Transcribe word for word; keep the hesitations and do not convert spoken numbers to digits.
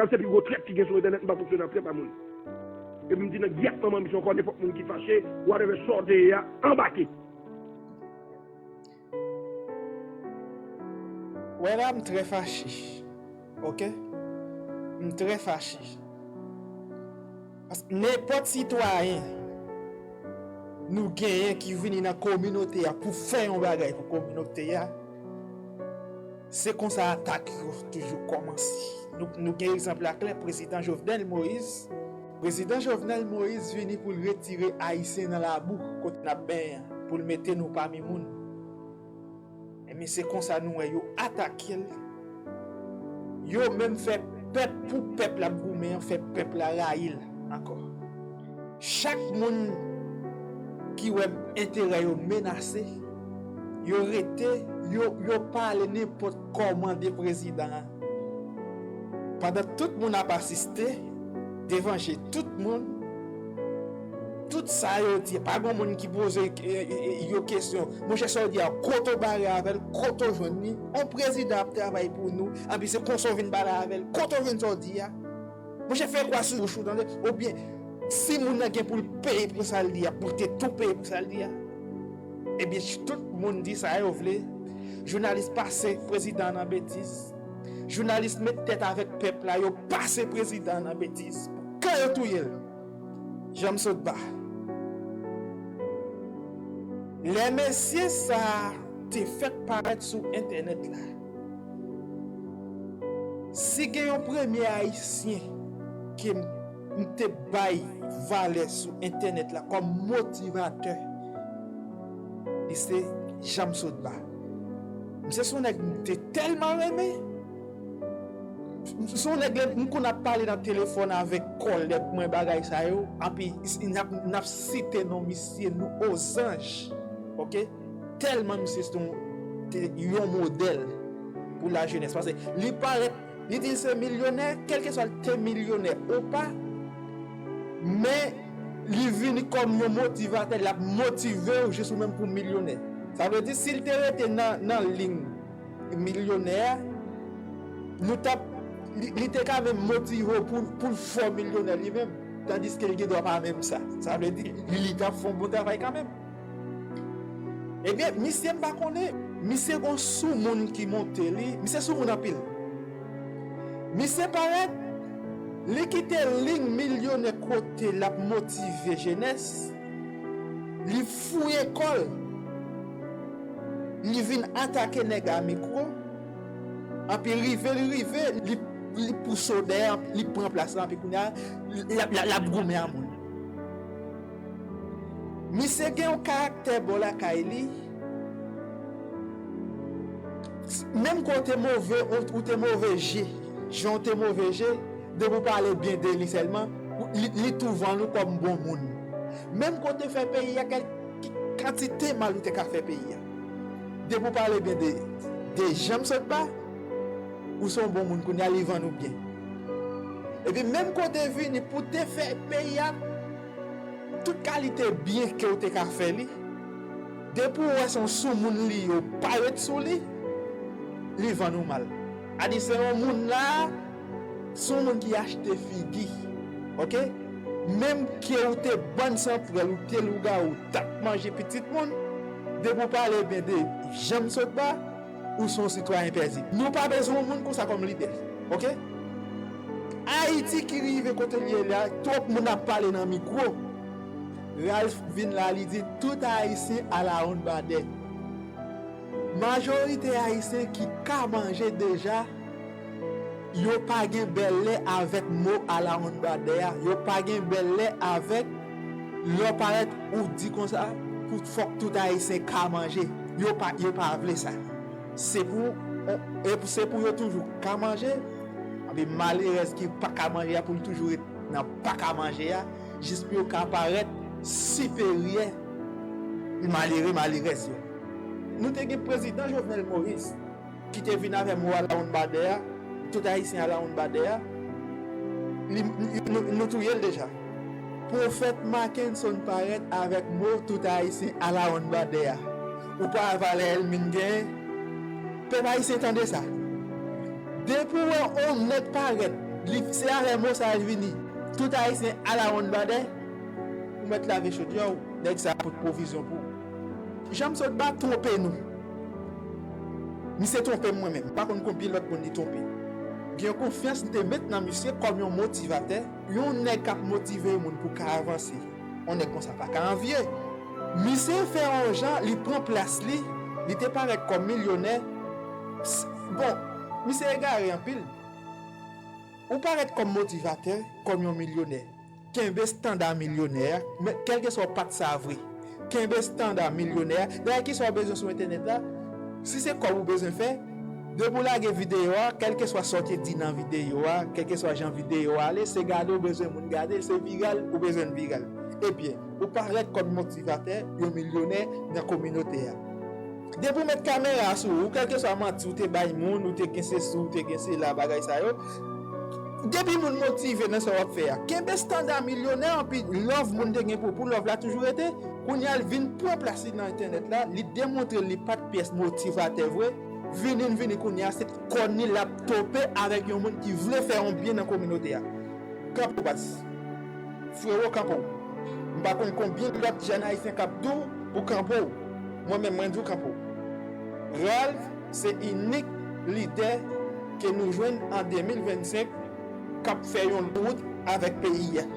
Sa se pi gwo trèt ki gen sou entènèt, m pa fonksyone ak trèt a moun. Epi m di nan gyèt manman misye ankò, nenpòt moun ki fache, whatever sa w te ye a, anbake. Wè la, m trè fache. Ok? M trè fache. Paske nenpòt sitwayen nou genyen ki vini nan kominote a pou fè yon bagay pou kominote a, se konsa atak yo toujou kòmanse. Nou, nou gen egzanp la klè, Prezidan Jovenel Moïse. Prezidan Jovenel Moïse vini pou l retire Ayisyen nan labou kote n ap benyen an, pou l mete nou pami moun. Ebyen, se konsa nou wè yo atake l. Yo menm fè pèp, pou pèp l ap goumen an, fè pèp la rayi l ankò. Chak moun ki wè enterè yo menase, yo rete, yo, yo pale nenpòt kòman de prezidan an. Pandan tout moun ap asiste, devan je tout moun, tout sa yo di, pa gen moun ki poze yo kesyon. Monchè, sa w di a, kote w bare avè l, kote w jwenn li? On prezidan ap travay pou nou, anpi se konsa w vin pale avè l, kote w jwenn sa w di a? Monchè, fè kwa sou bouch ou, tande. Oubyen, si moun nan gen pou l peye pou sa l di a, pou l te tou peye pou sa l di a. Ebyen, tout moun di sa yo vle. Jounalis pase prezidan an nan betiz. Jounalis met tèt avèk pèp la, yo pase prezidan an nan betiz. Kan yo touye l, Janm Sotba. Lè mesye sa a te fèk parèt sou entènèt la, si gen yon premye Ayisyen ke m, m te bay valè sou entènèt la kòm motivatè, li se Janm Sotba. Misye se yon nèg m te tèlman renmen. Se yon nèg, lè m konn ap pale nan telefòn avèk kòlèg mwen, bagay sa yo, anpi n ap, n ap site non misye, nou ozanj. Ok? Tèlman misye se yon, te yon modèl pou lajenès. Paske li parèt, li di l se milyonè, kèlkeswa l te milyonè ou pa, men li vini kòm yon motivatè, l ap motive w jis ou menm pou w milyonè. Sa vle di, si l te rete nan, nan liy milyonè a, nou t ap, li, li te ka menm motive w pou, pou l fè w milyonè li menm, tandiske l gen dwa pa menm sa. Sa vle di, li, li t ap fè yon bon travay kanmenm. Ebyen, misye m pa konnen, misye gon soumoun ki monte li, misye soumoun anpil. Misye parèt, li kite liy milyonè kote l ap motive jenès, li fouye kò l, li vin atake nèg a mikwo, anpi rive li rive, li, li pouse w dèyè, li pran plas la, anpi kounye a, l ap, l ap, l ap goumen a moun. Misye gen yon karaktè bò lakay li. Menm ke w te move, ou, ou te move je, jan w te move je, depi w pale byen de li sèlman, ou, li, li tou vann ou kòm bon moun. Menm ke w te fè peyi a kèk, ki kantite mal ou te ka fè peyi a. Depi w pale byen de, de Janm Sotba, ou se yon bon moun, kounye a li vann ou byen. Epi menm ke w te vini pou te fè peyi a tout kalite byen ke w te ka fè li, depi w wè se yon soumoun li ye, w parèt sou li, li vann ou mal. A di se yon moun la, se yon moun ki achte figi. Ok? Menm ke w te bann san prèl, ou te lougawou, t ap manje pitit moun, depi w pale byen de Janm Sotba, ou se yon sitwayen pèdi. Nou pa bezwen yon moun konsa kòm lidè. Ok? Ayiti ki rive kote l ye la, twòp moun ap pale nan mikwo. Ralph vin la, li di tout Ayisyen alawonnbadè. Majorite Ayisyen ki ka manje deja, yo pa gen bèl lè avèk mo alawonnbadè a. Yo pa gen bèl lè avèk lè w parèt ou di konsa pou fòk tout Ayisyen ka manje. Yo pa, yo pa vle sa. Se pou, e pou, se pou yo toujou ka manje, anpi malerèz ki pa ka manje a pou l toujou ret nan pa ka manje a, jis pou yo ka parèt siperyè malere, malerèz yo. Nou te gen prezidan Jovenel Moïse ki te vin avè mo alawonnbadè a, tout Ayisyen alawonnbadè a, li, li, nou, nou touye l deja. Pwofèt Mackenson parèt avèk mo tout Ayisyen alawonnbadè a. Ou pa valè Elmin genyen. Pèp ayisyen, tande sa. Depi w wè on nèg parèt Li, se avè mo sa a l vini. Tout Ayisyen alawonnbadè, ou mèt lave chodyè w, nèg sa a pot pwovizyon pou ou. Jan m sot ba twonpe nou. Misye twonpe m mwen menm. M pa konn konbyen lòt moun li twonpe. Gen yon konfyans m te met nan misye kòm yon motivatè, yon nèg k ap motive moun pou ka avanse. Yon nèg konsa pa ka anvye. Misye fè yon jan, li pran plas li, li te parèt kòm milyonè. S- Bon, misye egare anpil. Ou parèt kòm motivatè, kòm yon milyonè. Kenbe estanda milyonè a, men kèlkeswa w pa t sa vre. Kenbe estanda milyonè a. Dayè, kisa w bezwen sou entènèt la? Si se kòb ou bezwen fè, depi w lage videyo a, kèlkeswa sa w te di nan videyo a, kèlkeswa jan videyo a ale, se gade w bezwen moun gade l, se viral ou bezwen l viral. Ebyen, ou parèt kòm motivatè, yon milyonè nan kominote a. Depi w met kamera sou ou, kèlkeswa manti ou te bay moun, ou te gen sesi, ou te gen sela, bagay sa yo, depi moun motive nan sa w ap fè a, kenbe estanda milyonè, anpi love moun te gen pou, pou love la toujou rete. Kounye a, l vin pran plas li nan entènèt la, li demontre li pa t pyès motivatè vre. Vini, vini kounye a, se kòn li l ap tope avèk yon moun ki vle fè yon byen nan kominote a. Kanpe w, baz. Frewo, kanpe w. M pa konn konbyen lòt jèn ayisyen k ap di w pou kanpe w. Mwen menm, mwen di w kanpe w. Ralph se inik lidè ke nou jwenn an de mil vennsenk k ap fè yon wout avèk peyi a.